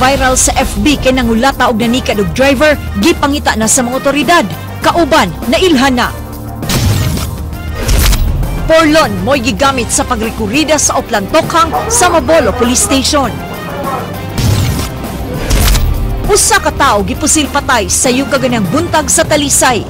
nag-viral sa FB kay nangulata og nanikad og driver gipangita na sa mga otoridad. Kauban nailhan na. Porlon mo'y gigamit sa pagrekorida sa Oplan Tokhang sa Mabolo Police Station. Usa ka tawo gipusil patay sa kaganang buntag sa Talisay.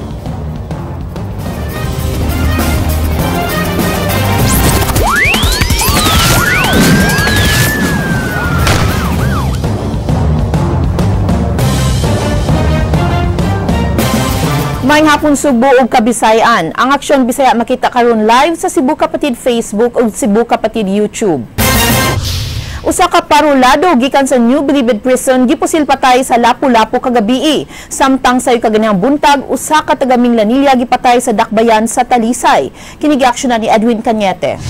Maayong hapon Subo ug Kabisayan. Ang Aksyon Bisaya makita karon live sa Cebu Kapatid Facebook ug Cebu Kapatid YouTube. Usa ka parolado gikan sa New Bilibid Prison gipusil patay sa Lapu-Lapu kagabii. Samtang sayo kaganihang buntag, usa ka taga Minglanilla gipatay sa Dakbayan sa Talisay. Kini giaksyonan ni Edwin Cañete.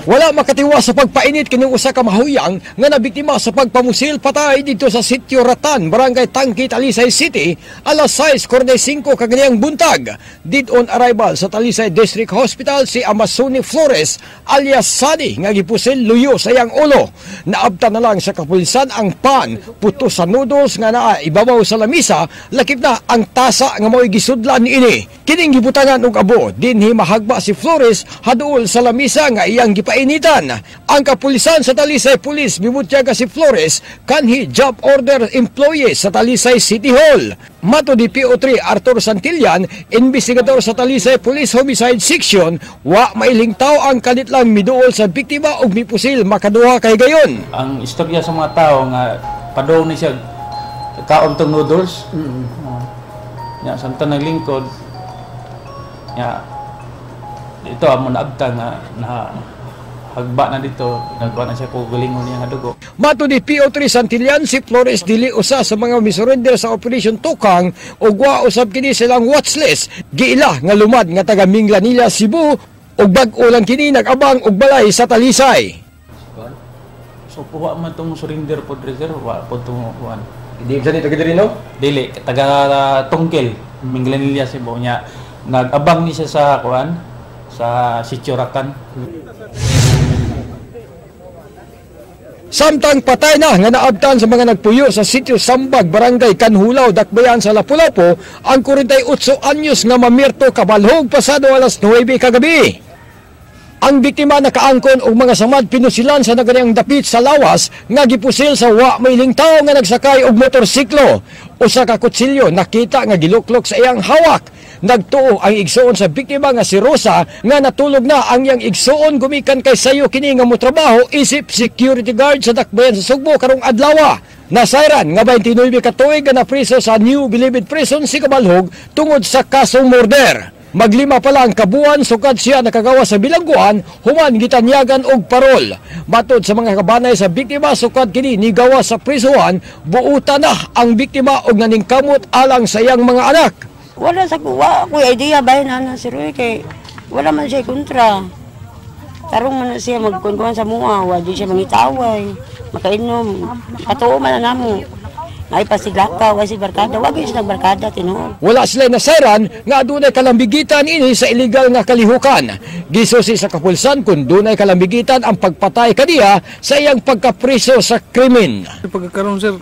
Wala makatiwa sa pagpainit kining usa ka mahuyang nga nabiktima sa pagpamusil patay dito sa Sitio Ratan, Barangay Tangki, Talisay City, alas 6:45 kaganiyang buntag. Dead on arrival sa Talisay District Hospital si Amazoni Flores alias Sani nga gipusil luyo sa iyang ulo. Naabta na lang sa kapulisan ang pan, puto sa noodles nga naa ibabaw sa lamisa, lakip na ang tasa nga mao'y gisudlan niini. Kining gibutangan og abo, dinhi mahagba si Flores haduol sa lamisa nga iyang painitan. Ang kapulisan sa Talisay Police mibutyaga si Flores kanhi job order employee sa Talisay City Hall. Mato di PO3 Arthur Santillan, investigador sa Talisay Police Homicide Section, wa mailing tao ang kalitlang miduol sa biktima og mipusil makaduha kay gayon. Ang istorya sa mga tao nga padong ni siya kaon tong noodles. Nya samtang naglingkod. Nya dito amo naabta nga na hagba na dito, nagkuha na siya kugulingon niya nga dugo. Mato ni PO3 Santillan, si Flores dili usa sa mga misurrender sa Operation Tokhang ug wa usab kini silang watchlist. Giila nga lumad nga taga Minglanilla, Cebu ug bag-o lang kini nag-abang og balay sa Talisay. So puwa man tong surrender pod reserve, wa pod tong kuan. Hindi sa dito diri no? Dili taga Tungkil, Minglanilla, Cebu nya. Nag-abang ni siya sa kuan sa Sitio Rakan. Samtang patay na nga naabtan sa mga nagpuyo sa Sitio Sambag, Barangay Canjulao, Dakbayan sa Lapu-Lapu, ang 48 anyos nga Mamirto Kabalhog pasado alas 9 kagabi. Ang biktima nakaangkon og mga samad pinusilan sa naganiyang dapit sa lawas nga gipusil sa wa mailing tawo nga nagsakay og motorsiklo. Usa ka kutsilyo nakita nga giluklok sa iyang hawak. Nagtuo ang igsuon sa biktima nga si Rosa nga natulog na ang iyang igsuon gumikan kay sayo kini nga motrabaho isip security guard sa Dakbayan sa Sugbo karong adlaw. Nasayran nga 29 ka tuig nga napriso sa New Bilibid Prison si Kabalhog tungod sa kasong murder. Maglima pa lang kabuan sukad siya nakagawa sa bilangguan human gitanyagan og parol. Matod sa mga kabanay sa biktima sukad kini nigawa sa prisuhan, buuta na ang biktima og naningkamot alang sa iyang mga anak. Wala sa kuwa, ako idea ba na si Roy kay wala man siya kontra. Tarong man siya magkunkuan sa mua, wa di siya mangitaway, makainom, katuo man na namo. Ay pasilaka, wa si barkada, wa gyud siya barkada tinuod. Wala sila nasayran nga adunay kalambigitan ini sa illegal nga kalihukan. Gisusi sa kapulsan kung dunay kalambigitan ang pagpatay kaniya sa iyang pagkapriso sa krimen. Pagkakaroon sir,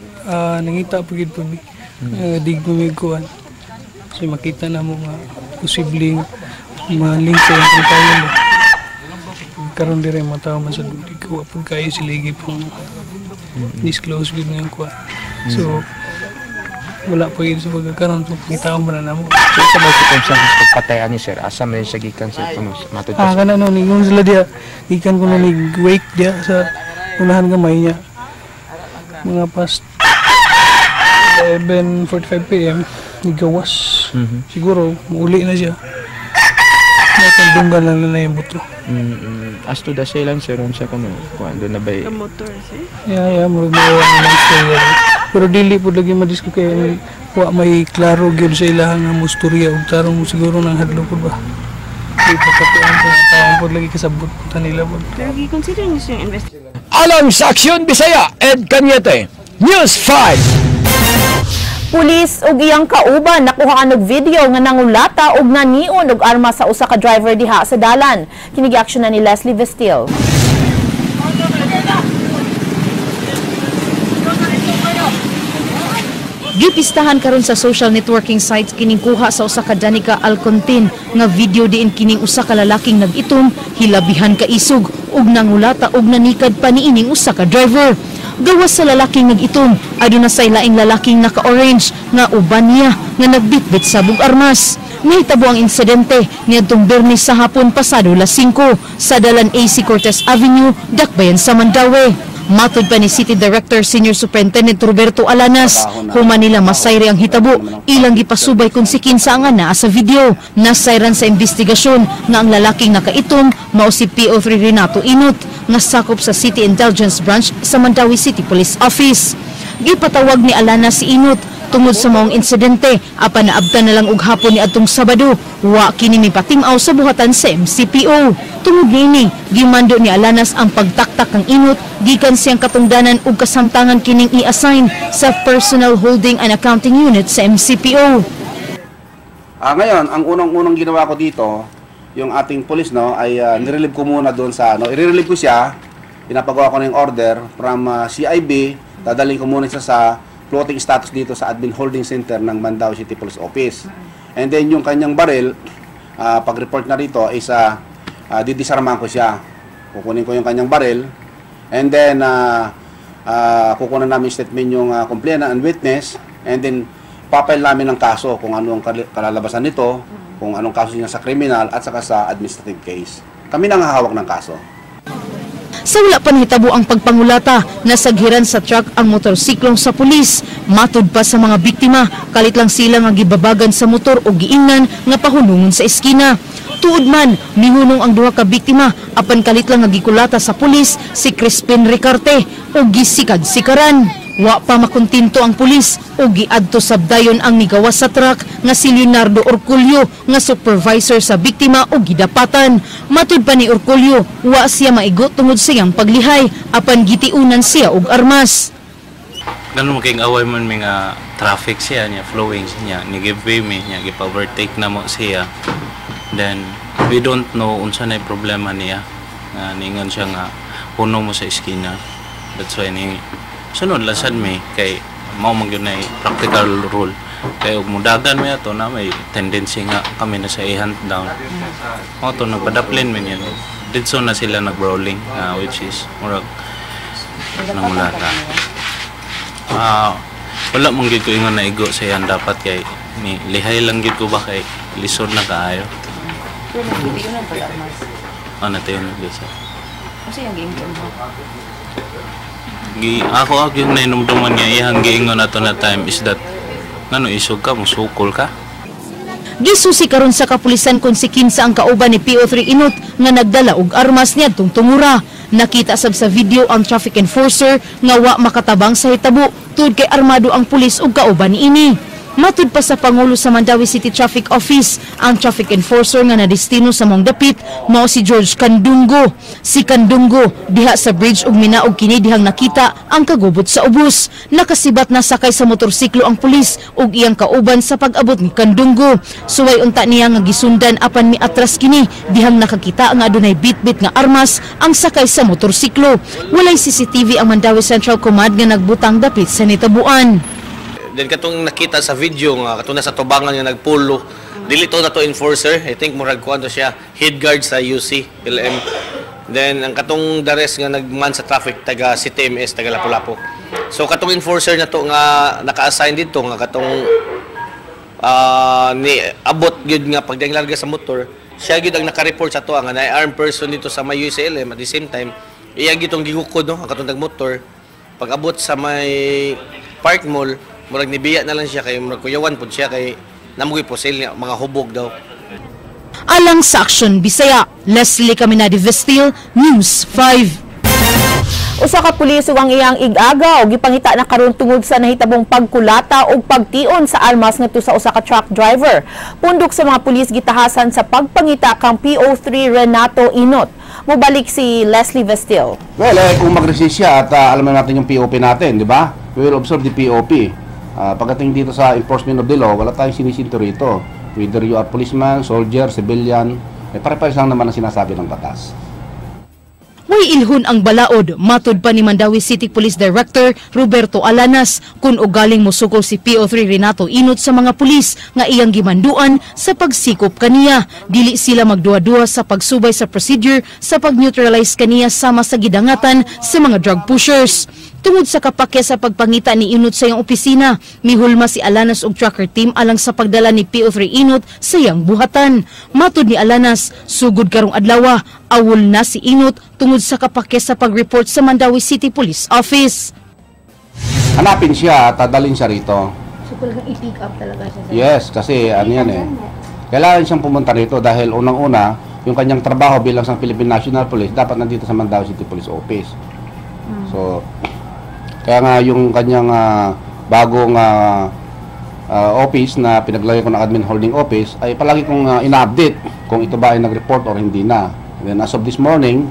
nangita pa gid po mi. Dig po mi kuan. So makita na mo nga posibleng maling sa iyang tayo. Karon dire mga tao man sa di ko pud kayo sila gipong disclose gid nga kuan. So wala pa yun sa pagkakaroon so pangitaon mo na namo. So sa mga circumstances pagpatayan ni sir, asa man siya gikan sa matod pa? Kana no, ningon sila diya, gikan ko na nig-wake diya sa unahan gamay niya. Mga past 11:45 PM, nigawas. Siguro, muuli na siya. Natandunggan lang na yung buto. As to the sailan, sir, siya kung ano na ba yung motor, sir? Yeah, murag mawa na lang siya. Pero dili po lagi madisko kay wa may klaro gyud sa ilahang nga musturya ug tarong siguro nang hadlo po ba. Di pa kapian sa taong po lagi kasabot po nila po. Pero gi-consider niyo siyang investigation. Alang sa Aksyon Bisaya, Ed Cañete, News 5. Pulis ug iyang kauban nakuhaan og video nga nangulata og nanion og arma sa usa ka driver diha sa dalan. Kini giaksyonan ni Leslie Vestil. Gipistahan karon sa social networking sites kining kuha sa usa ka Danica Alcontin nga video diin kining usa ka lalaking nag-itom, hilabihan ka isog ug nangulata og nanikad pa niining usa ka driver. Gawas sa lalaking nag-itom, aduna say laing lalaking naka-orange nga uban niya nga nagbitbit sa armas. Nahitabo ang insidente niadtong Biyernes sa hapon pasado las 5 sa Dalan AC Cortez Avenue, Dakbayan sa Mandaue. Matod pa ni City Director Senior Superintendent Roberto Alanas, human nila masayri ang hitabo, ilang gipasubay kung si kinsa ang naa sa video. Nasayran sa investigasyon nga ang lalaking nakaitom mao si PO3 Renato Inot nga sakop sa City Intelligence Branch sa Mandaue City Police Office. Gipatawag ni Alanas si Inot tungod sa maong insidente apan naabtan na lang og hapon ni adtong Sabado, wa kini mipatim-aw sa buhatan sa MCPO. Tungod niini, gimando ni Alanas ang pagtaktak kang Inot gikan siyang katungdanan ug kasamtangan kining i-assign sa Personal Holding and Accounting Unit sa MCPO. Ngayon, ang unang-unang ginawa ko dito, yung ating police, no, ay nirelieve ko muna doon sa ano, i-relieve ko siya, pinapagawa ko na yung order from CIB, dadalhin ko muna siya sa floating status dito sa Admin Holding Center ng Mandaue City Police Office. And then yung kanyang baril, pag-report na rito is didisarmahan ko siya. Kukunin ko yung kanyang baril and then kukunan namin statement yung complainant and witness and then papile namin ng kaso kung anong kalalabasan nito, kung anong kaso niya sa criminal at saka sa administrative case. Kami nang hahawak ng kaso. Sa wala pa nahitabo ang pagpangulata, nasaghiran sa truck ang motorsiklong sa pulis. Matod pa sa mga biktima, kalit lang sila nga gibabagan sa motor o giingnan nga pahunungon sa eskina. Tuod man, mihunong ang duha ka biktima apan kalit lang nga gikulata sa pulis si Crispin Ricarte o gisikad-sikaran. Wa pa makontento ang pulis o giadto sabdayon ang migawas sa truck nga si Leonardo Orculio nga supervisor sa biktima o gidapatan. Matud pa ni Orculio, wa siya maigo tungod sa iyang paglihay apan gitiunan siya og armas. Ganun mo kayong away man may nga traffic siya niya, flowing niya, ni give way mi niya, gipa-overtake na mo siya. Then we don't know unsa na problema niya. Nga ningon siya nga puno mo sa eskina. That's why ni sunod lang sad mi kay mao man gyud na practical rule. Kay og mudagan mi ato na may tendency nga kami na sa i-hunt down. Mao to nagpadaplin mi niya. Didto na sila nag-brawling, which is murag nangulata. Wala man gyud ko ingon na igo sa iyan dapat kay ni lihay lang gyud ko ba kay lisod na kaayo. Ano tayo nag-isa? Gi ako ako yung nainumduman niya iyang giingon ato na time is that ngano isog ka, musukol ka. Gisusi karon sa kapulisan kung si kinsa ang kauban ni PO3 Inot nga nagdala og armas niadtong tungura. Nakita sab sa video ang traffic enforcer nga wa makatabang sa hitabo tungod kay armado ang pulis ug kauban niini. Matud pa sa Pangulo sa Mandaue City Traffic Office, ang traffic enforcer nga nadestino sa mong dapit mao si George Kandungo. Si Kandungo diha sa bridge ug minaog kini dihang nakita ang kagubot sa ubos. Nakasibat na sakay sa motorsiklo ang pulis ug iyang kauban sa pag-abot ni Kandungo. Suway unta niya nga gisundan apan miatras kini dihang nakakita nga adunay bitbit nga armas ang sakay sa motorsiklo. Walay CCTV ang Mandaue Central Command nga nagbutang dapit sa nitabuan. Then katong nakita sa video nga katong nasa tubangan nga nagpulo, dili to na to enforcer. I think murag kuan to siya, head guard sa UC LM. Then ang katong the rest nga nagman sa traffic taga CTMS, taga Lapu-Lapu. So katong enforcer na to nga naka-assign dito nga katong ni abot gyud nga pagdanglarga sa motor, siya gyud ang naka-report sa to nga na armed person dito sa may UCLM. At the same time, iya gyud tong gigukod, no, ang katong nagmotor. Pag abot sa may Park Mall, murag nibiya na lang siya kay murag kuyawan pud siya kay namugoy pusil niya, mga hubog daw. Alang sa Action Bisaya, Leslie Caminadi Vestil, News 5. Usa ka pulis ug ang iyang ig-agaw gipangita na karon tungod sa nahitabong pagkulata ug pagtion sa armas ngadto sa usa ka truck driver. Pundok sa mga pulis gitahasan sa pagpangita kang PO3 Renato Inot. Mobalik si Leslie Vestil. Well, kung mag-resist siya at alam na natin yung POP natin, di ba? We will observe the POP. Pagdating dito sa enforcement of the law, wala tayong sinisinto rito. Whether you are policeman, soldier, civilian, pare-pares lang naman ang sinasabi ng batas. Way ilhon ang balaod, matud pa ni Mandaue City Police Director Roberto Alanas, kung ugaling mosukol si PO3 Renato Inot sa mga pulis nga iyang gimanduan sa pagsikop kaniya. Dili sila magduwa-duwa sa pagsubay sa procedure sa pag-neutralize kaniya sama sa gidangatan sa mga drug pushers. Tungod sa kapakya sa pagpangita ni Inot sa iyang opisina, mihulma si Alanas og tracker team alang sa pagdala ni PO3 Inot sa iyang buhatan. Matud ni Alanas, sugod karong adlaw, awol na si Inot tungod sa kapakya sa pag-report sa Mandaue City Police Office. Hanapin siya at dadalhin siya rito. So talagang i-pick up talaga siya? Yes, kasi ano yan eh. Kailangan siyang pumunta rito dahil unang-una, yung kanyang trabaho bilang sa Philippine National Police dapat nandito sa Mandaue City Police Office. So, kaya nga yung kanyang bagong office na pinaglagay ko ng admin holding office ay palagi kong ina-update kung ito ba ay nag-report or hindi na. And then as of this morning,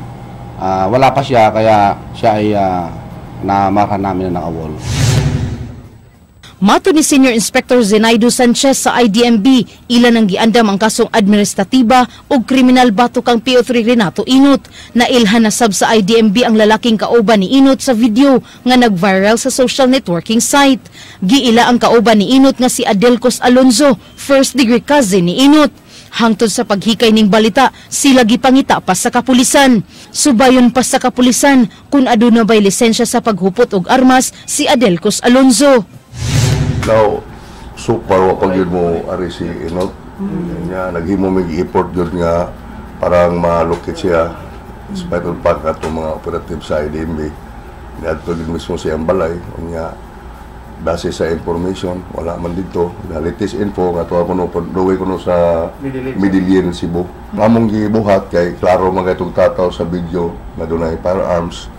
wala pa siya, kaya siya ay namarhan namin na nakawall. Mato ni Senior Inspector Zenaido Sanchez sa IDMB, ilan ang giandam ang kasong administratiba o kriminal batok kang PO3 Renato Inot. Nailhan na sab sa IDMB ang lalaking kauban ni Inot sa video nga nag-viral sa social networking site. Giila ang kauban ni Inot nga si Adelcos Alonzo, first degree cousin ni Inot. Hangtod sa paghikay ning balita, sila gipangita pa sa kapulisan. Subayon pa sa kapulisan kung aduna bay lisensya sa paghupot og armas si Adelcos Alonzo. Now, so far, wa pa gyud mo ari si Inot. Nya naghimo mig effort gyud nga parang ma-locate siya. In spite of fact atong mga operative sa IDMB, niadto gyud mismo sa iyang balay. Unya base sa information, wala man dito. The latest info nga tuwa kuno duwe kuno sa Medellin, Cebu. Among gibuhat kay klaro man kay tataw sa video na dunay firearms.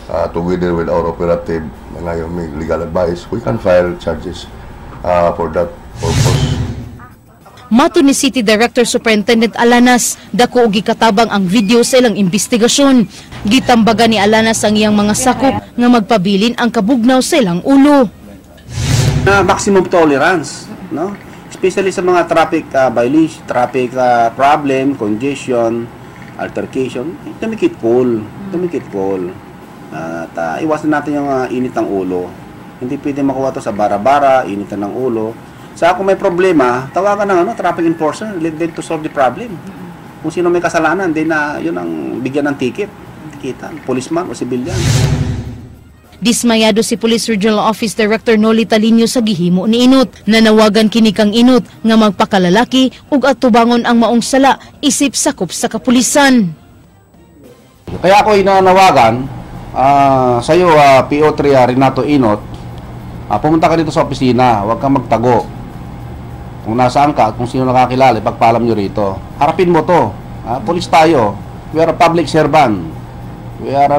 Together with our operative na ngayon may legal advice, we can file charges for that purpose. Mato ni City Director Superintendent Alanas, dako og gikatabang ang video sa ilang investigasyon. Gitambagan ni Alanas ang iyang mga sakop nga magpabilin ang kabugnaw sa ilang ulo. Na maximum tolerance, no? Especially sa mga traffic violation, traffic problem, congestion, altercation, to make it cool, to make it cool. At iwasan natin yung init ng ulo. Hindi pwede makuha to sa bara-bara, initan ng ulo. Sa kung may problema, tawagan ng traffic enforcer, let them to solve the problem. Kung sino may kasalanan, din na yun ang bigyan ng ticket. Tikitan, policeman o civilian. Dismayado si Police Regional Office Director Noli Talino sa gihimo ni Inot. Nanawagan kini kang Inot nga magpakalalaki ug atubangon ang maong sala isip sakop sa kapulisan. Kaya ako inanawagan sa iyo, PO3 Renato Inot, pumunta ka dito sa opisina, huwag kang magtago. Kung nasaan ka at kung sino nakakilala, ipagpaalam nyo rito. Harapin mo to. Police tayo. We are a public servant. We are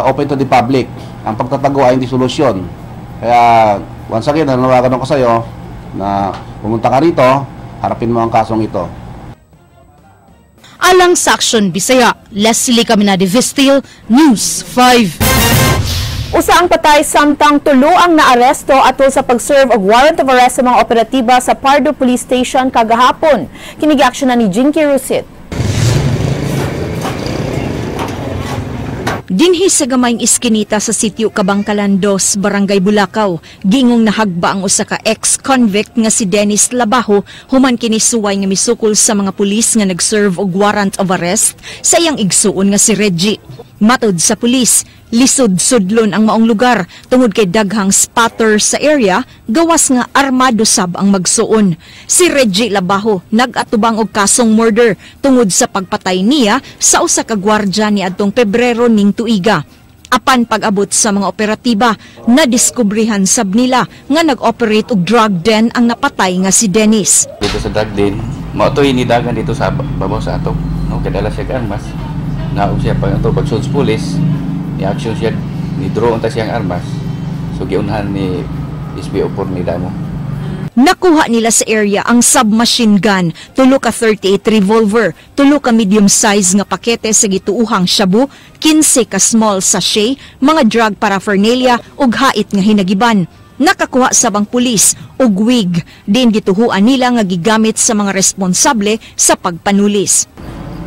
open to the public. Ang pagtatago ay hindi solusyon. Kaya once again, nanawagan ako sa iyo na pumunta ka rito, harapin mo ang kasong ito. Alang sa Aksyon Bisaya, Leslie Caminade Vistil, News 5. Usa ang patay samtang tulo ang naaresto atol sa pag-serve og warrant of arrest sa mga operatiba sa Pardo Police Station kagahapon. Kini giaksyonan ni Jinky Rusit. Dinhi sa gamayng iskinita sa sitio Kabangkalan 2, Barangay Bulacau, gingong nahagba ang usa ka ex-convict nga si Dennis Labajo human kini suway nga misukol sa mga pulis nga nag-serve og warrant of arrest sa iyang igsuon nga si Reggie. Matod sa pulis, lisod sudlon ang maong lugar tungod kay daghang spotter sa area, gawas nga armado sab ang magsuon. Si Reggie Labajo nag-atubang og kasong murder tungod sa pagpatay niya sa usa ka gwardya niadtong Pebrero ning tuiga. Apan pag-abot sa mga operatiba, nadiskubrihan sab nila nga nag-operate og drug den ang napatay nga si Dennis. Dito sa drug den, mao to'y nidagan dito sa babaw sa ato, no, kadala siya armas. Naog siya pag ato pag police, ni action siya, ni draw unta siyang armas. So giunhan ni SPO4 ni Damo. Nakuha nila sa area ang submachine gun, tulo ka 38 revolver, tulo ka medium size nga pakete sa gituuhang shabu, 15 ka small sachet, mga drug paraphernalia ug hait nga hinagiban. Nakakuha sa bang pulis og wig, din gituhuan nila nga gigamit sa mga responsable sa pagpanulis.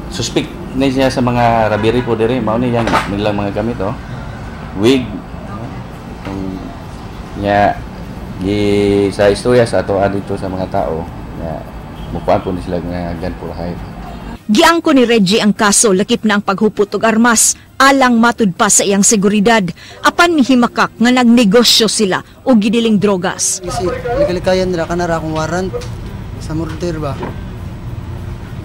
Suspect Ni siya sa mga rabiri po diri, mao ni yang nilang mga gamit oh. Wig. Nya gi sa istorya sa ato dito sa mga tao, nya mukuan po ni sila nga gun for hire. Giangko ni Reggie ang kaso lakip na ang paghupot og armas alang matud pa sa iyang seguridad apan mihimakak nga nagnegosyo sila og gidiling drogas. Kasi likalikayan nila kanara akong warrant sa murder ba.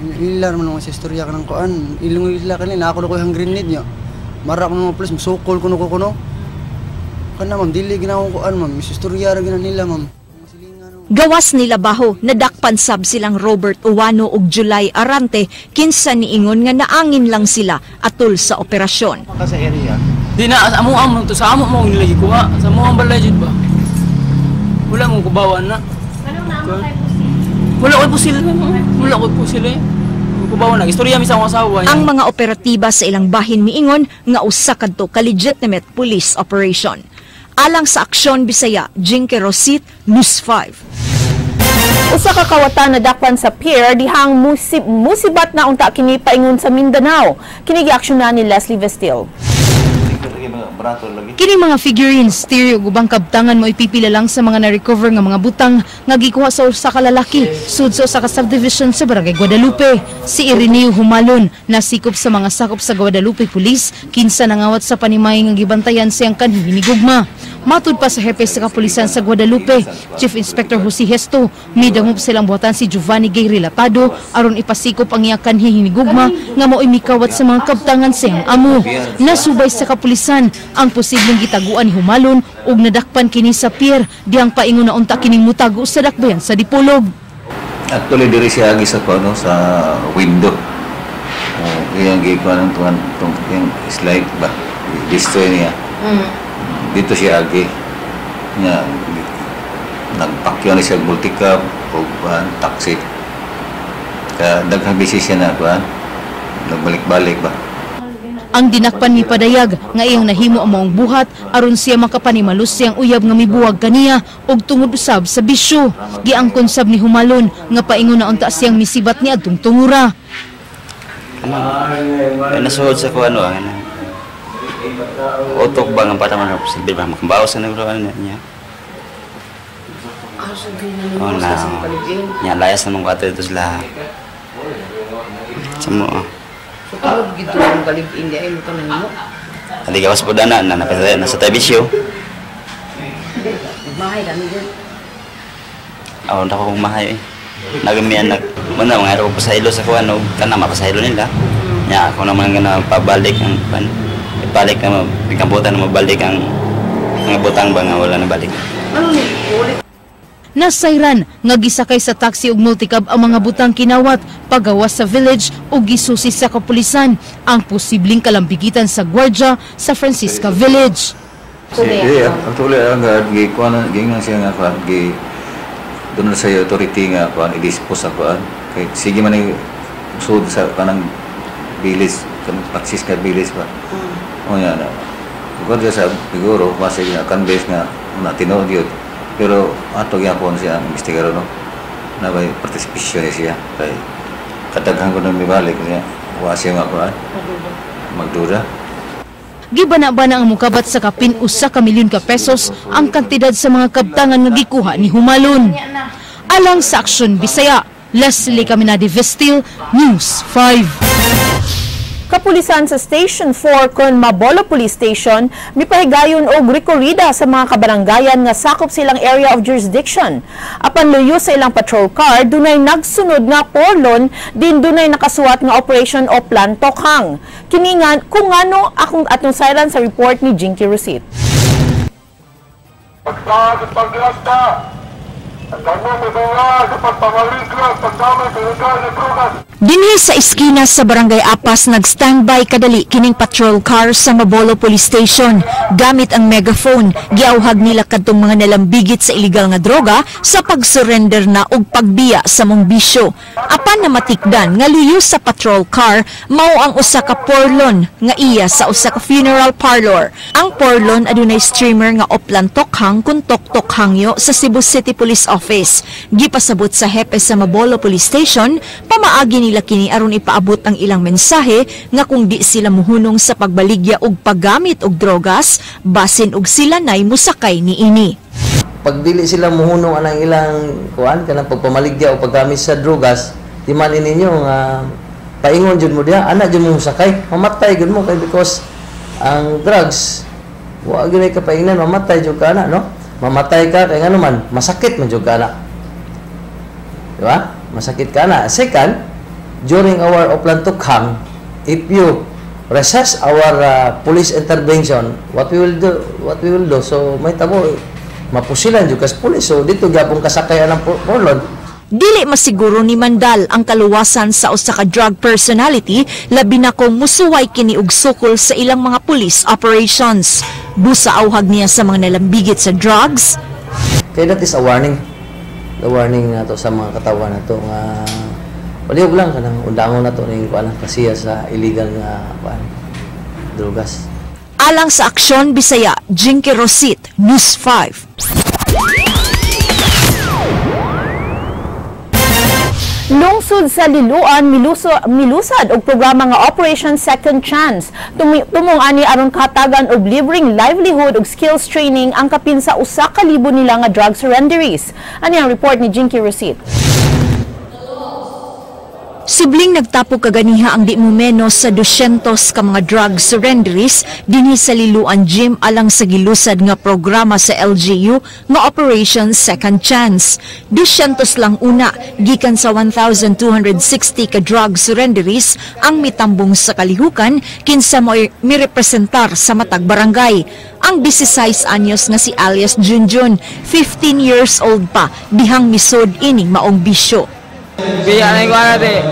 Ila man sa istorya kanang kuan, ilong ila kanila ako ko yung grenade niya. Mara ko mga pulis, musukol kuno ko kuno. Kana ma'am, dili gina akong kuan ma'am, mis istorya ra gina nila ma'am. Gawas nila baho, nadakpan sab silang Robert Uwano ug July Arante kinsa niingon nga naangin lang sila atol sa operasyon. Ka sa area. Di na sa amo amo to sa amo mo nila gikuha, sa amo ang balay jud ba. Wala mo kubawan na. Wala ko pusil. Wala ko pusil eh. Kubawan na istorya mi sa akong asawa. Ang mga operatiba sa ilang bahin miingon nga usa kadto ka legitimate police operation. Alang sa Aksyon Bisaya, Jinky Rosit, News 5. Usa ka kawatan nadakpan sa pier dihang musibat na unta kini paingon sa Mindanao. Kini giaksyonan ni Leslie Vestil. Kini mga figurines, stereo ug ubang kabtangan mo ipipila lang sa mga na-recover nga mga butang nga gikuha sa usa ka lalaki sud sa usa ka subdivision sa Barangay Guadalupe. Si Ireneo Humalon nasikop sa mga sakop sa Guadalupe Police kinsa nangawat sa panimay nga gibantayan siyang kanhi hinigugma. Matud pa sa hepe sa kapulisan sa Guadalupe, Chief Inspector Jose Hesto, midangop silang buhatan si Giovanni Gay Relatado aron ipasikop ang iyang kanhi hinigugma nga mao'y mikawat sa mga kabtangan sa iyang amo. Nasubay sa kapulisan ang posibleng gitaguan ni Humalon ug nadakpan kini sa pier diyang paingon na unta kining mutago sa dakbayan sa Dipolog. Actually diri siya agi sa kuno sa window. Oh, iyang gikuan ang tuan tong iyang slide ba. Destroy niya. Dito siya agi. Nya nagpakyo ni siya multicab o kuan taxi. Kaya daghang busy siya na kuan. Nagbalik-balik ba. Ang dinakpan ni Padayag nga iyang nahimo ang maong buhat aron siya makapanimalus siyang uyab nga mibuwag kaniya og tungod usab sa bisyo. Giangkon sab ni Humalon nga paingon na unta siyang misibat ni adtong tungura. Nasuod sa kuan ano utok ba nga para man silbi ba makambaw sa nagro ano niya. Oh na. Nya layas namang ko ato sila. Sa mo. So, tungod gito ang kalibin di ay mo tanan mo. Adi gawas po dana na nasa tabi siyo. Mahay kami dyan. Aw na ko mahay eh. Nagami anak mo na mga ko pasaylo sa kuan og kana mapasaylo nila. Nya ako naman nga pabalik ang pan. Ibalik na bigambutan na mabalik ang mga butang ba nga wala na balik. Nasayran nga gisakay sa taxi ug multicab ang mga butang kinawat pagawas sa village ug gisusi sa kapulisan ang posibleng kalambigitan sa gwardya sa Francisca Village. Si, actually ang gikuan giingon siya nga kuan gi doon sa authority nga kuan i-dispose sa kuan kay sige man ni sud sa kanang village kanang Francisca Village ba. O yan. Kuan sa siguro kasi nga canvas nga na tinuod yun. Pero ato gyapon siya ang investigaro no. Na may participation siya kay kadaghan ko nang mibalik niya wa siya nga kuan magduda. Gibana-bana ang mukabat sa kapin 1 ka milyon ka pesos ang kantidad sa mga kabtangan nga gikuha ni Humalon. Alang sa Aksyon Bisaya, Leslie Caminade Vestil, News 5. Kapulisan sa Station 4 kon Mabolo Police Station mipahigayon og rekorida sa mga kabaranggayan nga sakop silang area of jurisdiction. Apan luyo sa ilang patrol car, dunay nagsunod nga porlon din dunay nakasuwat nga operation o Plan Tokhang. Kini nga kung ngano akong atong sayran sa report ni Jinky Rosit. Dinhi sa iskina sa Barangay Apas nag-standby kadali kining patrol car sa Mabolo Police Station. Gamit ang megaphone, giawhag nila kadtong mga nalambigit sa illegal nga droga sa pag-surrender na og pagbiya sa mong bisyo. Apan na matikdan nga luyo sa patrol car mao ang usa ka porlon nga iya sa usa ka funeral parlor. Ang porlon adunay streamer nga Oplan Tokhang kun Toktok Hangyo sa Cebu City Police Office. Gipasabot sa hepe sa Mabolo Police Station, pamaagi nila nila kini aron ipaabot ang ilang mensahe nga kung di sila muhunong sa pagbaligya og paggamit og drogas, basin og sila nay musakay niini. Pag dili sila muhunong anang ilang kuan kanang pagpamaligya o paggamit sa drogas, di man ninyo nga paingon jud mo diha, ana jud mo sakay, mamatay jud mo kay because ang drugs wa gyud ka paingnan, mamatay jud ka ana, no? Mamatay ka kay ngano man, masakit man jud ka ana. Di ba? Masakit ka na. Second, during our Oplan Tokhang, if you resist our police intervention, what we will do, so may tabo, mapusilan jud kas police. So dito gyapon kasakay ang porlon. Dili masiguro ni Mandal ang kaluwasan sa usa ka drug personality, labi na kung musuway kini og sukol sa ilang mga police operations. Busa auhag niya sa mga nalambigit sa drugs. Kaya that is a warning. The warning nato sa mga katawan nato nga palihog lang kanang undangon nato ning kuan pasiya sa illegal nga kuan drogas. Alang sa Aksyon Bisaya, Jinky Rosit, News 5. Lungsod sa Liloan milusad og programa nga Operation Second Chance. Tumong ani aron kahatagan og libreng livelihood ug skills training ang kapin sa 1,000 nila nga drug surrenderies. Ani ang report ni Jinky Rosit. Sibling nagtapok kaganiha ang di mo menos sa 200 ka mga drug surrenderies dinhi sa Liloan Gym alang sa gilusad nga programa sa LGU nga Operation Second Chance. 200 lang una gikan sa 1,260 ka drug surrenderies ang mitambong sa kalihukan kinsa mo'y mirepresentar sa matag barangay. Ang 16 anyos nga si alias Junjun, 15 years old pa, dihang misod ining maong bisyo. Biya na yung kuwan natin.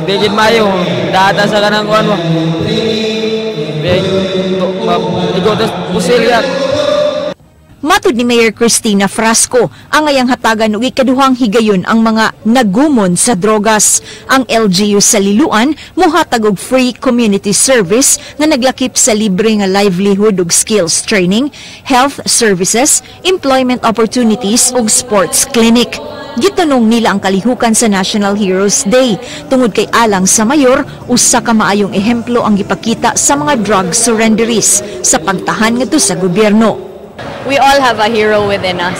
Digid mayo, data sa kanang kuwan mo. Biya, ikaw tas pusil yan. Matud ni Mayor Christina Frasco, ang ngayang hatagan og ikaduhang higayon ang mga nagumon sa drogas. Ang LGU sa Liloan mohatag og free community service nga naglakip sa libre nga livelihood ug skills training, health services, employment opportunities ug sports clinic. Gitunong nila ang kalihukan sa National Heroes Day tungod kay alang sa mayor, usa ka maayong ehemplo ang gipakita sa mga drug surrenderies sa pagtahan ngadto sa gobyerno. We all have a hero within us,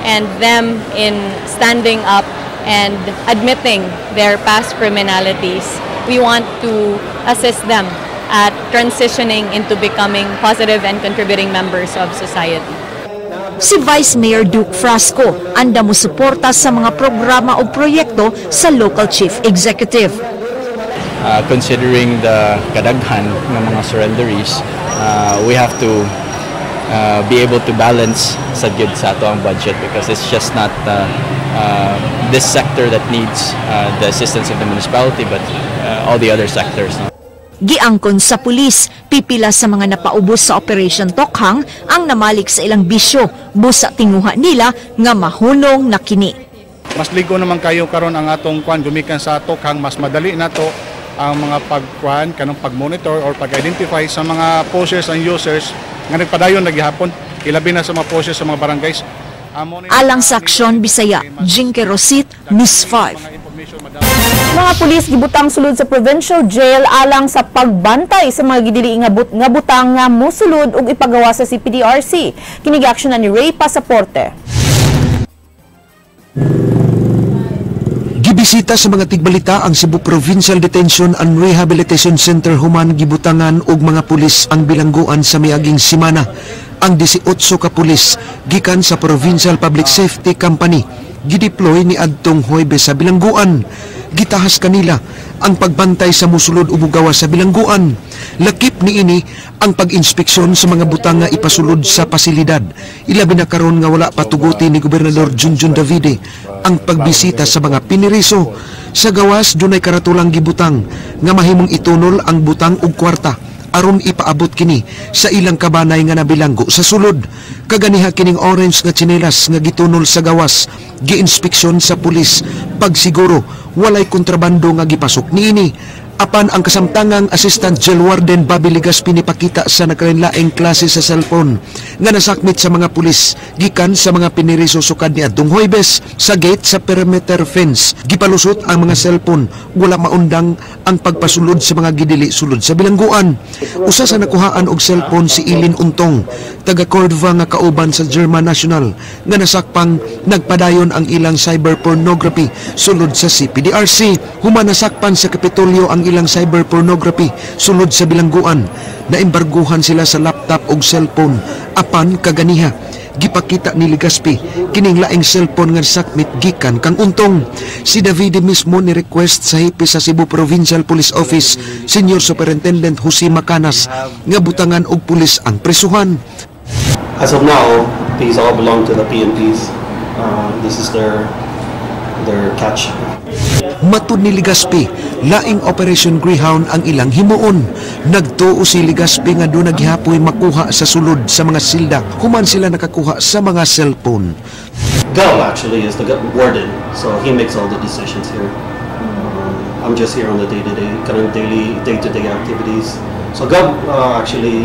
and them in standing up and admitting their past criminalities, we want to assist them at transitioning into becoming positive and contributing members of society. Si Vice Mayor Duke Frasco anda mo suporta sa mga programa o proyekto sa local chief executive. Considering the kadaghan ng mga surrenderies, we have to be able to balance sa good sa ato ang budget because it's just not this sector that needs the assistance of the municipality but all the other sectors. No? Giangkon sa pulis, pipila sa mga napaubos sa Operation Tokhang ang namalik sa ilang bisyo, busa tinguha nila nga mahunong na kini. Mas ligo naman kayo karon ang atong kwan gumikan sa Tokhang, mas madali na to ang mga pagkuan kanang pag-monitor or pag-identify sa mga posers and users nga nagpadayon naghihapon, ilabi na sa mga posers sa mga barangays. Alang sa Aksyon Bisaya, Jinky Rosit, News 5. Mga pulis gibutang sulod sa provincial jail alang sa pagbantay sa mga gidili nga butang nga musulod ug ipagawa sa CPDRC. Kini giaksyonan ni Ray Pasaporte. Gibisita sa mga tigbalita ang Cebu Provincial Detention and Rehabilitation Center human gibutangan og mga pulis ang bilangguan sa miaging semana. Ang 18 ka pulis gikan sa Provincial Public Safety Company gideploy ni adtong Huwebes sa bilangguan. Gitahas kanila ang pagbantay sa musulod o mugawas sa bilangguan. Lakip niini ang pag-inspeksyon sa mga butang nga ipasulod sa pasilidad. Ilabi na karon nga wala patuguti ni Gobernador Junjun Davide ang pagbisita sa mga piniriso. Sa gawas dunay karatulang gibutang nga mahimong itunol ang butang og kwarta aron ipaabot kini sa ilang kabanay nga nabilanggo sa sulod. Kaganiha kining orange nga tsinelas nga gitunol sa gawas, giinspeksyon sa pulis pagsiguro walay kontrabando nga gipasok niini. Apan ang kasamtangang Assistant Jail Warden Bobby Legaspi nipakita sa nagkalainlaing klase sa cellphone nga nasakmit sa mga pulis gikan sa mga piniriso sukad niadtong Huwebes sa gate sa perimeter fence. Gipalusot ang mga cellphone, wala maundang ang pagpasulod sa mga gidili sulod sa bilangguan. Usa sa nakuhaan og cellphone si Ilin Untong, taga Cordova nga kauban sa German National nga nasakpang nagpadayon ang ilang cyber pornography sulod sa CPDRC. Human nasakpan sa Kapitolyo ang ilang cyber pornography sulod sa bilangguan, naembarguhan sila sa laptop og cellphone. Apan kaganiha gipakita ni Legaspi kining laing cellphone nga sakmit gikan kang Untong. Si Davide mismo ni request sa hepe sa Cebu Provincial Police Office, Senior Superintendent Jose Macanas, nga butangan og pulis ang presuhan. As of now, these all belong to the PNPs. This is their catch. Matud ni Legaspi, laing Operation Greyhound ang ilang himuon. Nagtuo si Legaspi nga duna gihapoy makuha sa sulod sa mga silda human sila nakakuha sa mga cellphone. Gov actually is the warden, so he makes all the decisions here. I'm just here on the day-to-day, kind of daily, day-to-day activities. So Gov actually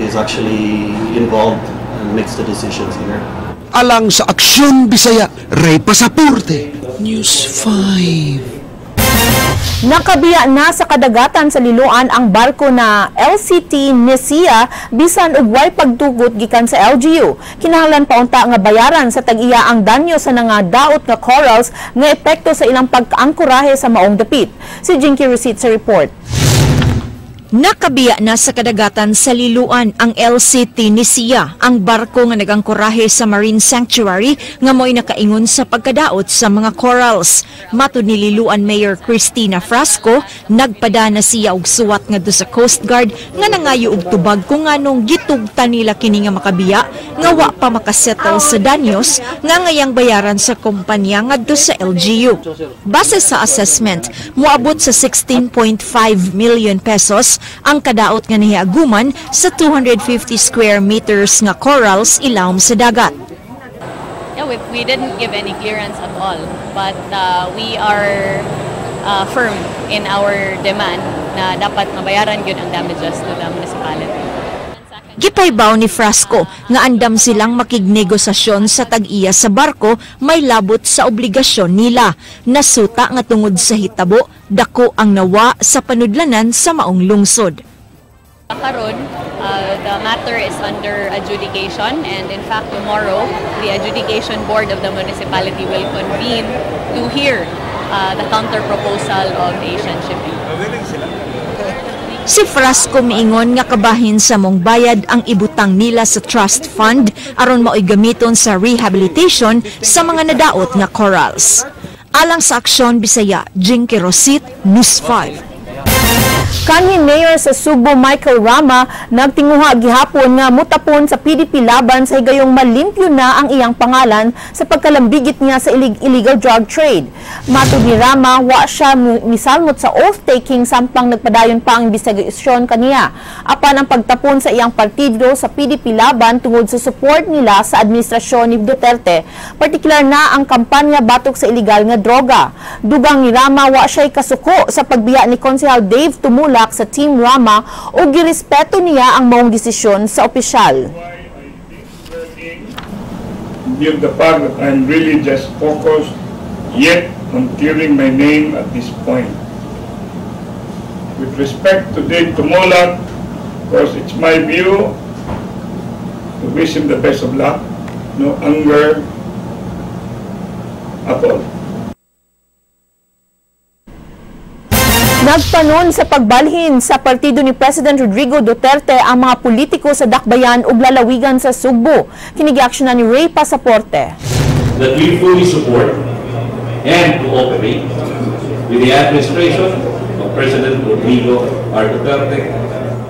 is actually involved and makes the decisions here. Alang sa Aksyon Bisaya, Ray Pasaporte, News 5. Nakabiya na sa kadagatan sa Liloan ang barko na LCT Nesia bisan og way pagtugot gikan sa LGU. Kinahanglan pa unta nga bayaran sa tag-iya ang danyo sa nangadaot nga corals nga epekto sa ilang pagkaangkorahe sa maong dapit. Si Jinky Receipt sa report. Nakabiya na sa kadagatan sa Liloan ang LCT Nisia, ang barko nga nagangkorahe sa Marine Sanctuary nga mo'y nakaingon sa pagkadaot sa mga corals. Matud ni Liloan Mayor Christina Frasco, nagpada na siya og suwat ngadto sa Coast Guard nga nangayo og tubag kung nganong gitugtan nila kini nga makabiya nga wa pa makasettle sa danyos nga ngayang bayaran sa kumpanya ngadto sa LGU. Base sa assessment, moabot sa 16.5 million pesos ang kadaot nga nahiaguman sa 250 square meters nga corals ilawom sa dagat. Yeah, we didn't give any clearance at all, but we are firm in our demand na dapat mabayaran yun ang damages to the municipality. Gipaybaw ni Frasco nga andam silang makignegosasyon sa tag-iya sa barko may labot sa obligasyon nila. Nasuta nga tungod sa hitabo, dako ang nawa sa panudlanan sa maong lungsod. Karon, the matter is under adjudication, and in fact tomorrow, the adjudication board of the municipality will convene to hear the counter proposal of Asian Shipping. Si Frasco miingon nga kabahin sa maong bayad ang ibutang nila sa trust fund aron mao'y gamiton sa rehabilitation sa mga nadaot nga corals. Alang sa Aksyon Bisaya, Jinky Rosit, News 5. Kanhi Mayor sa Sugbo Michael Rama nagtinguha gihapon nga mutapon sa PDP Laban sa higayong malimpyo na ang iyang pangalan sa pagkalambigit niya sa illegal drug trade. Matud ni Rama, wa siya misalmot sa oath-taking samtang nagpadayon pa ang investigasyon kaniya. Apan ang pagtapon sa iyang partido sa PDP Laban tungod sa support nila sa administrasyon ni Duterte, partikular na ang kampanya batok sa illegal nga droga. Dugang ni Rama, wa siya'y kasuko sa pagbiya ni Konsehal Dave Tumulak sa Team Rama o girespeto niya ang maong desisyon sa opisyal. Give the fact that I'm really just focused yet on clearing my name at this point. With respect to Dave Tumulak, of course, it's my view to wish him the best of luck, no anger at all. Nagpanon sa pagbalhin sa partido ni President Rodrigo Duterte ang mga politiko sa Dakbayan ug lalawigan sa Sugbo. Kini giaksyonan ni Ray Pasaporte. That we fully support and cooperate with the administration of President Rodrigo R. Duterte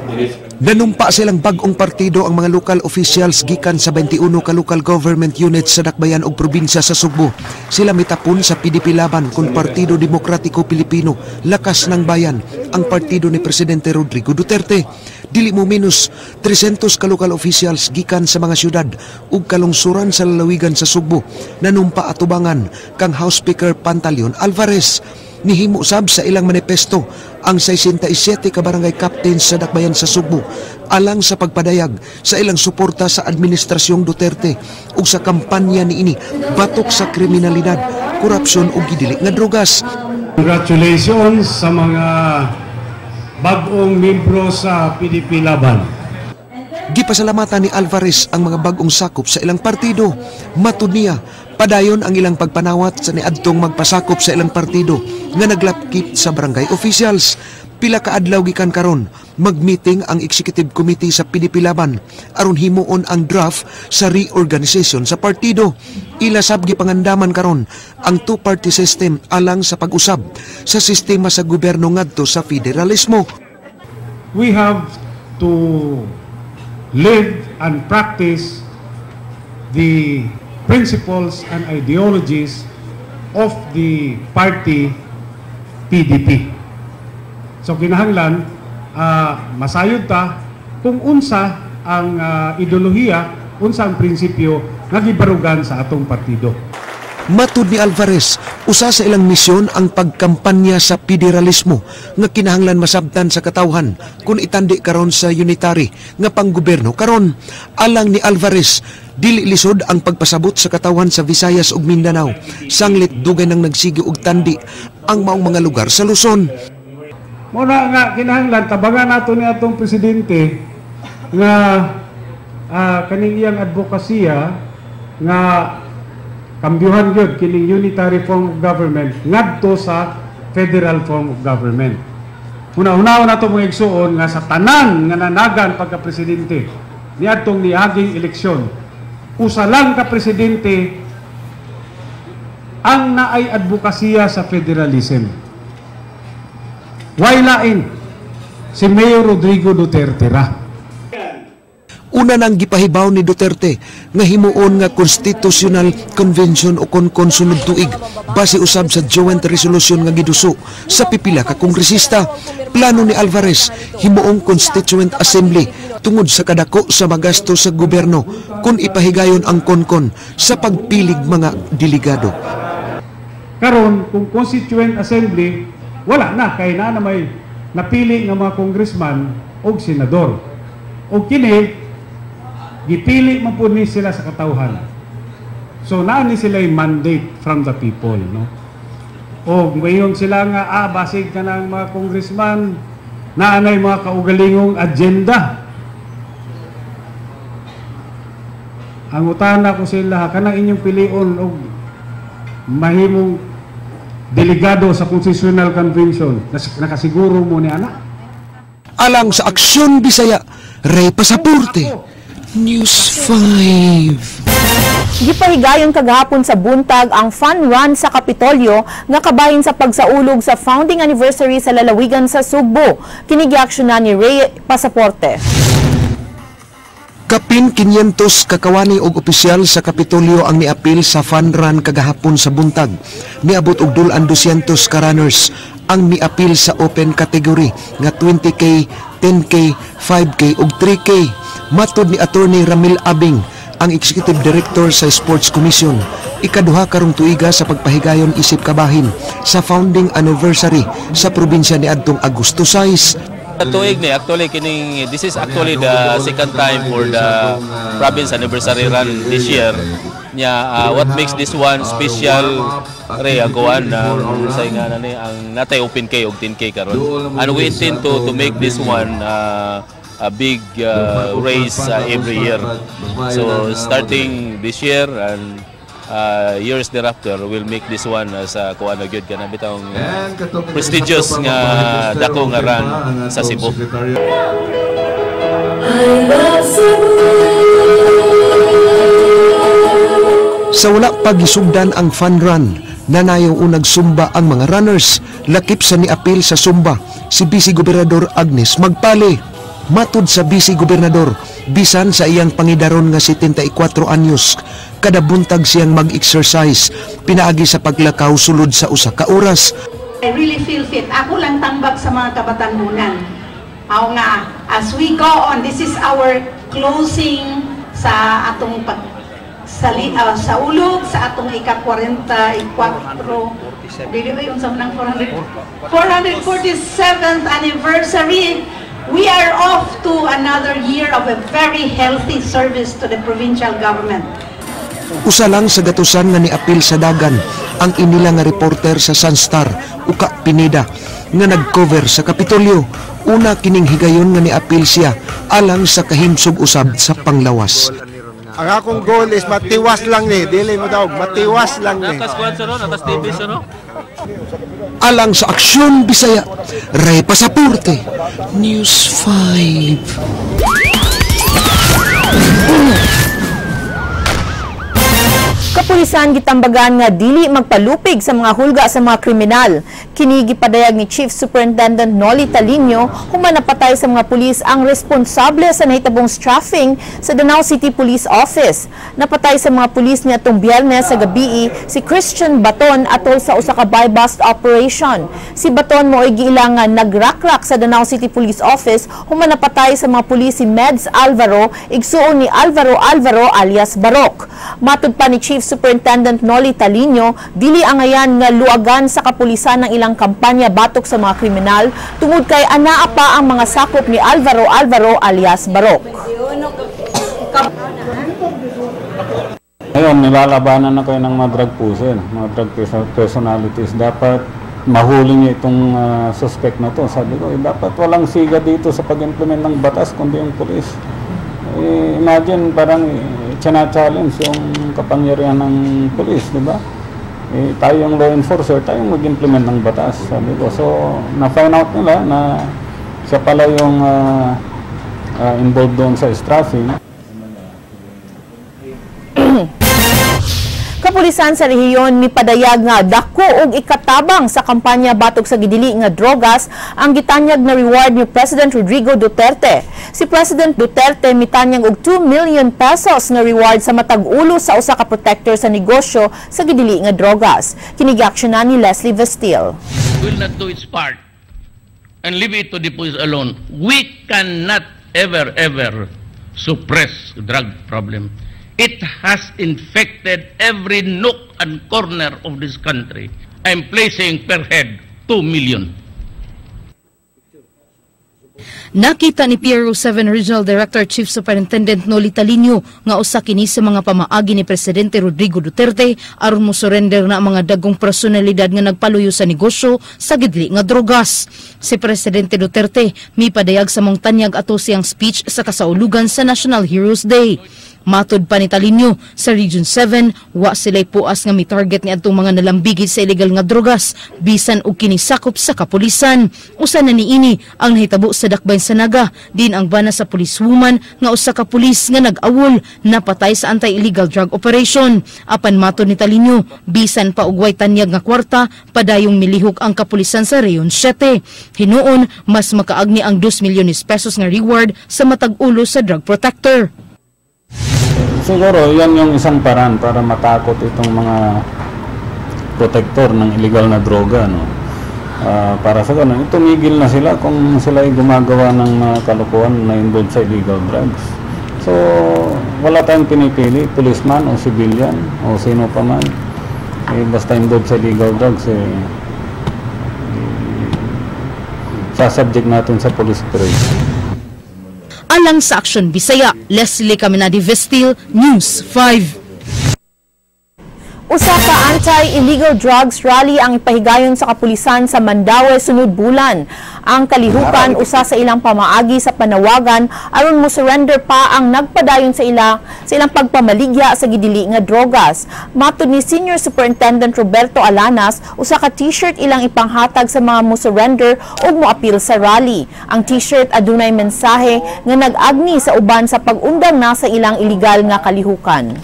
in his Nanumpa silang bag-ong partido ang mga local officials gikan sa 21 ka local government units sa Dakbayan ug probinsya sa Sugbo. Sila mitapon sa PDP Laban kon Partido Demokratiko Pilipino, Lakas ng Bayan, ang partido ni Presidente Rodrigo Duterte. Dili mo minus 300 ka local officials gikan sa mga syudad ug kalungsuran sa lalawigan sa Sugbo nanumpa atubangan kang House Speaker Pantaleon Alvarez. Nihimo sab sa ilang manifesto ang 67 ka barangay captains sa Dakbayan sa Sugbo alang sa pagpadayag sa ilang suporta sa administrasyong Duterte ug sa kampanya niini batok sa kriminalidad, korupsyon ug gidili nga drogas. Congratulations sa mga bag-ong membro sa PDP Laban. Gipasalamatan ni Alvarez ang mga bag-ong sakop sa ilang partido. Matud niya, padayon ang ilang pagpanawat sa niadtong magpasakop sa ilang partido nga naglapkit sa barangay officials. Pila ka adlaw gikan karon, mag-meeting ang Executive Committee sa PDP Laban aron himuon ang draft sa reorganization sa partido. Ila sab gipangandaman karon ang two-party system alang sa pag-usab sa sistema sa gobyerno ngadto sa federalismo. We have to live and practice the principles and ideologies of the party PDP. So kinahanglan masayod ta kung unsa ang ideolohiya, unsa ang prinsipyo nga gibarugan sa atong partido. Matud ni Alvarez, usa sa ilang misyon ang pagkampanya sa federalismo nga kinahanglan masabtan sa katawhan kung itandi karon sa unitary nga panggobyerno karon. Alang ni Alvarez, dili lisod ang pagpasabot sa katawhan sa Visayas ug Mindanao, sanglit dugay nang nagsigi og tandi ang maong mga lugar sa Luzon. Muna nga kinahanglan tabangan nato ni atong presidente nga kaning iyang advokasya nga kambyuhan gyud kining unitary form of government ngadto sa federal form of government. Una-una nato mga igsuon nga sa tanan nga nanagan pagka presidente niadtong niaging eleksyon, usa lang ka presidente ang naay advokasya sa federalism. Way lain si Mayor Rodrigo Duterte ra. Una nang gipahibaw ni Duterte nga himuon nga Constitutional Convention o konkon sunod tuig base usab sa joint resolution nga giduso sa pipila ka kongresista. Plano ni Alvarez himuong Constituent Assembly tungod sa kadako sa magasto sa gobyerno kung ipahigayon ang konkon sa pagpilig mga delegado. Karon kung Constituent Assembly wala na kay naa na may napili nga mga congressman og senador. Og kini gipili man po ni sila sa katawhan. So naa ni sila mandate from the people, no? Og mayon sila nga basig ka ng mga congressman naa nay mga kaugalingong agenda. Ang utana ko sila kanang inyong pilion og mahimong delegado sa Constitutional Convention, nakasiguro mo ni ana. Alang sa Aksyon Bisaya, Ray Pasaporte, News 5. Gipahigayon kagahapon sa buntag ang fun run sa Kapitolyo nga kabahin sa pagsaulog sa founding anniversary sa lalawigan sa Sugbo. Kini giaksyonan ni Ray Pasaporte. Kapin 500 kakawani og opisyal sa Kapitolyo ang niapil sa fun run kagahapon sa buntag. Niabot og dul-an 200 ka runners ang niapil sa open category nga 20K, 10K, 5K ug 3K. Matud ni Attorney Ramil Abing, ang Executive Director sa Sports Commission, ikaduha karong tuiga sa pagpahigayon isip kabahin sa founding anniversary sa probinsya ni adtong Agosto 6. Tuig ni actually kining this is actually the second time for the province anniversary run this year. Nya what makes this one special re ang kuan sa nga na ni ang natay open K og 10K karon. And we intend to make this one a big race every year. So starting this year and years thereafter, we'll make this one as a kuan na gyud kana bitong prestigious nga dako nga run sa Cebu. Sa wala pagisugdan ang fun run, nanayaw unag sumba ang mga runners. Lakip sa niapil sa sumba si Vice Gobernador Agnes Magpale. Matud sa Vice Gobernador, bisan sa iyang pangidaron nga 74 anyos, kada buntag siyang mag-exercise, pinaagi sa paglakaw sulod sa usa ka oras. I really feel fit. Ako lang tambak sa mga kabatanunan. Aw nga, as we go on, this is our closing sa atong Sa ulog sa atong ika-44, dili ba yung sa nang 447th anniversary. We are off to another year of a very healthy service to the provincial government. Usa lang sa gatusan nga niapil sa dagan ang inila nga reporter sa Sunstar, Uka Pineda, nga nag-cover sa Kapitolyo. Una kining higayon nga niapil siya alang sa kahimsog usab sa panglawas. Ang akong goal is matiwas lang ni, dili mo daw, matiwas lang ni. Natas kwan sir, natas TV sir. Alang sa Aksyon Bisaya, Ray Pasaporte, News 5. Kapulisan gitambagan nga dili magpalupig sa mga hulga sa mga kriminal. Kini gipadayag ni Chief Superintendent Noli Talino human napatay sa mga pulis ang responsable sa nahitabong strafing sa Danao City Police Office. Napatay sa mga pulis niadtong Biyernes sa gabii si Christian Baton atol sa usa ka buy-bust operation. Si Baton mo'y giila nga nagrakrak sa Danao City Police Office human napatay sa mga pulis si Meds Alvaro, igsuon ni Alvaro Alvaro alias Barok. Matud pa ni Chief Superintendent Noli Talino, dili angayan nga luagan sa kapulisan ng ilang kampanya batok sa mga kriminal tungod kay anaa pa ang mga sakop ni Alvaro Alvaro alias Barok. Ngayon, nilalabanan na kayo ng mga drug pusher, mga drug personalities. Dapat mahuli niyo itong suspect na to. Sabi ko, eh, dapat walang siga dito sa pag-implement ng batas kundi yung pulis. Eh, imagine, parang challenge yung kapangyarihan ng pulis, di ba? Eh, tayo yung law enforcer, tayo yung mag-implement ng batas, sabi ko. So, na-find out nila na siya pala yung involved doon sa strafing. Kapulisan sa rehiyon mipadayag nga dako og ikatabang sa kampanya batok sa gidili nga drogas ang gitanyag na reward ni President Rodrigo Duterte. Si President Duterte mitanyag og 2 million pesos nga reward sa matag ulo sa usa ka protector sa negosyo sa gidili nga drogas. Kini giaksyonan ni Leslie Vestil. Will not do its part and leave it to the police alone. We cannot ever, ever suppress drug problem. It has infected every nook and corner of this country. I'm placing per head 2 million. Nakita ni PRO 7 Regional Director Chief Superintendent Noli Talino nga usa kini sa mga pamaagi ni Presidente Rodrigo Duterte aron mo surrender na ang mga dagong personalidad nga nagpaluyo sa negosyo sa gidli nga drogas. Si Presidente Duterte mipadayag sa mong tanyag ato siyang speech sa kasaulugan sa National Heroes Day. Matod pa ni Talino, sa Region 7, wa sila'y puas nga mi-target ni adtong mga nalambigit sa illegal nga drogas, bisan og kinisakop sa kapulisan. Usa na niini ang nahitabo sa Dakbayan sa Naga, din ang bana sa policewoman nga usa ka pulis nga nag-awol napatay sa anti-illegal drug operation. Apan matod ni Talino, bisan pa og way tanyag nga kwarta, padayong milihok ang kapulisan sa Region 7. Hinuon, mas makaagni ang 2 milyones pesos nga reward sa matag ulo sa drug protector. Siguro, yan yung isang paraan para matakot itong mga protector ng illegal na droga, no? Para sa ganun, tumigil na sila kung sila ay gumagawa ng mga kalokohan na involved sa illegal drugs. So, wala tayong pinipili, policeman o civilian o sino pa man. Eh, basta involved sa illegal drugs, eh, sasubject natin sa police operation. Alang sa Aksyon Bisaya, Leslie Caminadi Vestil, News 5. Usa ka anti-illegal drugs rally ang ipahigayon sa kapulisan sa Mandaue sunod bulan. Ang kalihukan usa sa ilang pamaagi sa panawagan aron mo surrender pa ang nagpadayon sa ilang pagpamaligya sa gidili nga drogas. Matud ni Senior Superintendent Roberto Alanas, usa ka t-shirt ilang ipanghatag sa mga mo surrender ug moapil sa rally. Ang t-shirt adunay mensahe nga nag-agni sa uban sa pag-undang na sa ilang illegal nga kalihukan.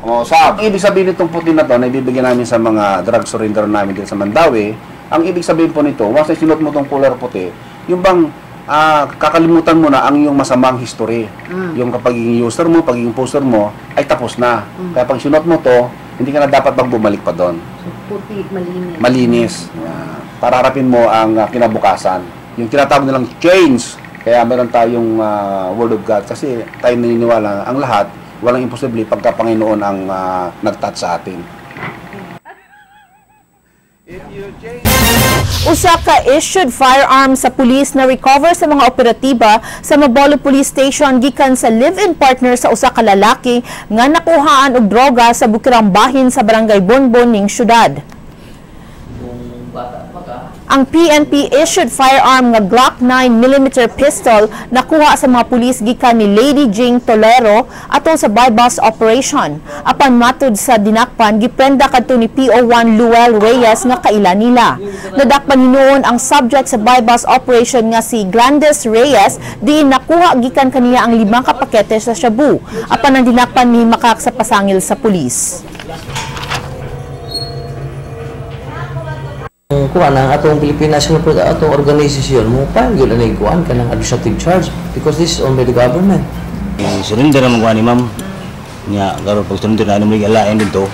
O, sa ibig sabihin nitong puti na to na ibibigay namin sa mga drug surrender namin dito sa Mandaue, ang ibig sabihin po nito, once na sinuot mo tong color puti, yung bang kakalimutan mo na ang iyong masamang history. Yung pagiging user mo, pagiging poster mo, ay tapos na. Kaya pag sinuot mo to, hindi ka na dapat bang bumalik pa doon. So, puti, malinis. Malinis. Para harapin mo ang kinabukasan. Yung tinatawag nilang change. Kaya meron tayong Word of God kasi tayo naniniwala ang lahat Walang imposible pagka Panginoon ang nag-touch sa atin. Usa ka issued firearm sa pulis na recover sa mga operatiba sa Mabolo Police Station gikan sa live-in partner sa usa ka lalaki nga nakuhaan og droga sa Bukirang Bahin sa Barangay Bonbon ning syudad. Ang PNP issued firearm nga Glock 9mm pistol nakuha sa mga pulis gikan ni Lady Jing Tolero atol sa buy-bust operation. Apan matud sa dinakpan, giprenda kadto ni PO1 Luel Reyes nga kaila nila. Nadakpan hinuon ang subject sa buy-bust operation nga si Gladys Reyes, diin nakuha gikan kaniya ang 5 ka pakete sa shabu. Apan ang dinakpan mihimakak sa pasangil sa pulis. Kuan ang atong Philippine National Police, atong organisasyon mo pa gyud ani kuan kanang administrative charge because this is owned by the government. Surrender naman kuan ni ma'am. Nya garo pag surrender na mo alain dito.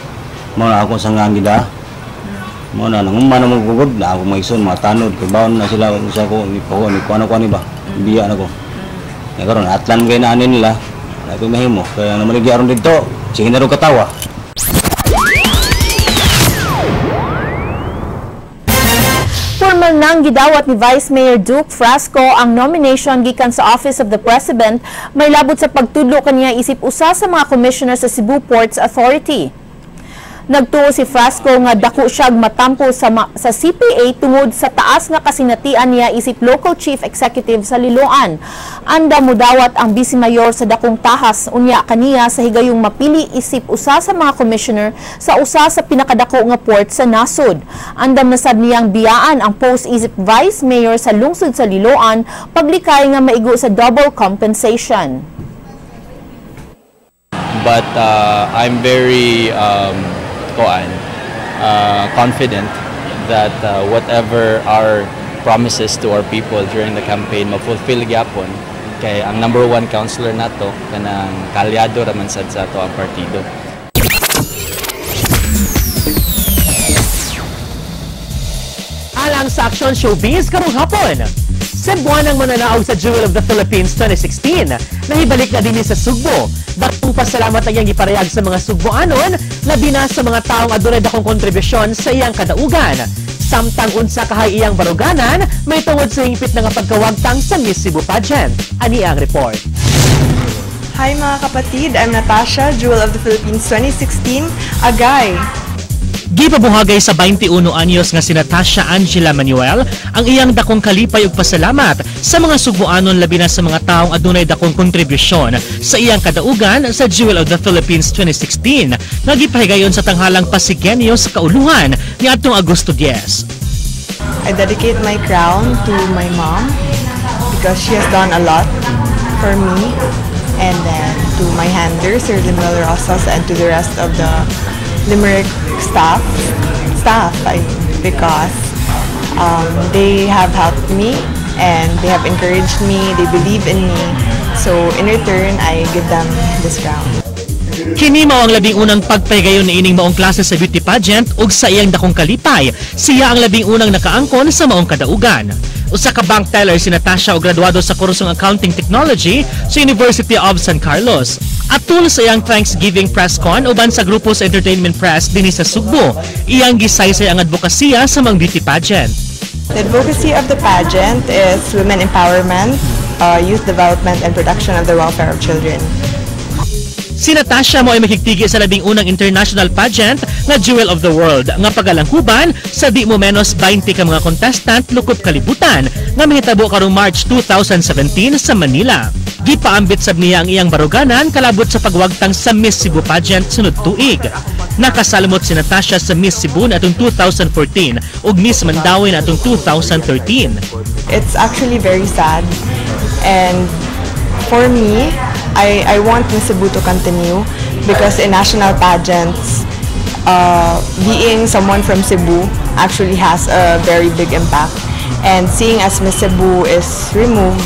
Mao na ako sa nga gida. Mao na nanguma na mo gugod na ako maison mga tanod kay baon na sila usa ko ni ko ni kuan ko ni ba. Biya na ko. Nya karon atlan kay na ani nila. Wala koy mahimo kaya namaligya aron dito. Sige na ro katawa. Formal nang gidawat ni Vice Mayor Duke Frasco ang nomination gikan sa Office of the President may labot sa pagtudlo kaniya isip usa sa mga commissioner sa Cebu Ports Authority. Nagtuo si Frasco nga dako siyag matampo sa CPA tungod sa taas nga kasinatian niya isip local chief executive sa Liloan. Anda mudawat ang vice mayor sa dakong tahas unya kaniya sa higayong mapili isip usa sa mga commissioner sa usa sa pinakadako nga port sa nasod. Andam nasab niyang biyaan ang post isip vice mayor sa lungsod sa Liloan paglikay nga maigo sa double compensation. But I'm very confident that whatever our promises to our people during the campaign ma-fulfill gyapon kay ang number 1 councilor nato kanang kalyado ra man sad sa ato ang partido. Alang sa Action Showbiz karong hapon, Cebuanang mananaog sa Jewel of the Philippines 2016. Nahibalik na din sa Sugbo. Dakong pasalamat ang iyang giparayag sa mga Sugboanon, labi na sa mga taong adunay dakong kontribusyon sa iyang kadaugan. Samtang unsa kahay iyang baruganan, may tungod sa hingpit na nga pagkawagtang sa Miss Cebu Pageant. Ani ang report. Hi mga kapatid, I'm Natasha, Jewel of the Philippines 2016, Agay! Gipabuhagay sa 21 anyos nga si Natasha Angela Manuel ang iyang dakong kalipay ug pasalamat sa mga Sugboanon labi na sa mga taong adunay dakong kontribusyon sa iyang kadaugan sa Jewel of the Philippines 2016 nga gipahigayon sa tanghalang Pasigueño sa Kauluhan niadtong Agosto 10. I dedicate my crown to my mom because she has done a lot for me, and then to my handler, Sir Lemuel Rosas, and to the rest of the Limerick staff because they have helped me and they have encouraged me, they believe in me. So in return, I give them this crown. Kini mao ang labing unang pagpahigayon ni ining maong klase sa beauty pageant ug sa iyang dakong kalipay, siya ang labing unang nakaangkon sa maong kadaugan. Usa ka bank teller si Natasha og graduado sa kursong Accounting Technology sa University of San Carlos. Atul sa iyang Thanksgiving press con uban sa grupo sa Entertainment Press dinhi sa Sugbo, iyang gisaysay ang advokasya sa mga beauty pageant. The advocacy of the pageant is women empowerment, youth development, and protection of the welfare of children. Si Natasha mo ay makigtigi sa labing unang international pageant nga Jewel of the World nga pagalanghuban sa di mo menos 20 ka mga contestant lukop kalibutan nga mahitabo karong March 2017 sa Manila. Gipaambit sab niya ang iyang baruganan kalabot sa pagwagtang sa Miss Cebu Pageant sunod tuig. Nakasalmot si Natasha sa Miss Cebu na atong 2014 ug Miss Mandaue na atong 2013. It's actually very sad, and for me, I want Miss Cebu to continue because in national pageants, being someone from Cebu actually has a very big impact. And seeing as Miss Cebu is removed,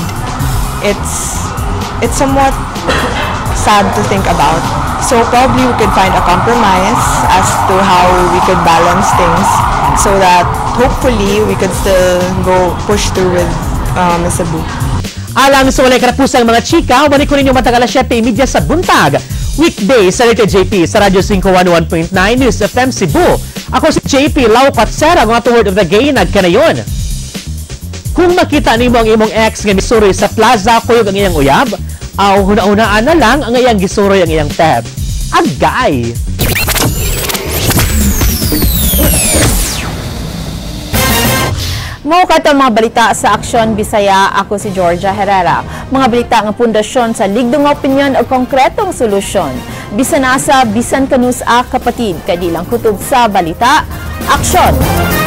it's somewhat sad to think about. So probably we could find a compromise as to how we could balance things so that hopefully we could still go push through with Miss Cebu. Alang sa walay karapusang mga chika, balik ko ninyo matag alas 7:30 sa buntag. Weekday sa Radio JP sa Radyo 511.9 News FM Cebu. Ako si JP Lau Patsera, ang ato word of the gay nagkanayon. Kung makita nimo ang imong ex nga misuroy sa plaza kuyog ang iyang uyab, aw huna-hunaan na lang ang iyang gisuroy ang iyang tab. Agay! Mao kato ang mga balita sa Aksyon Bisaya. Ako si Georgia Herrera. Mga balita nga pundasyon sa ligdong opinyon o konkretong solusyon. Bisan asa, bisan kanus a kapatid, kay di lang kutob sa balita. Aksyon!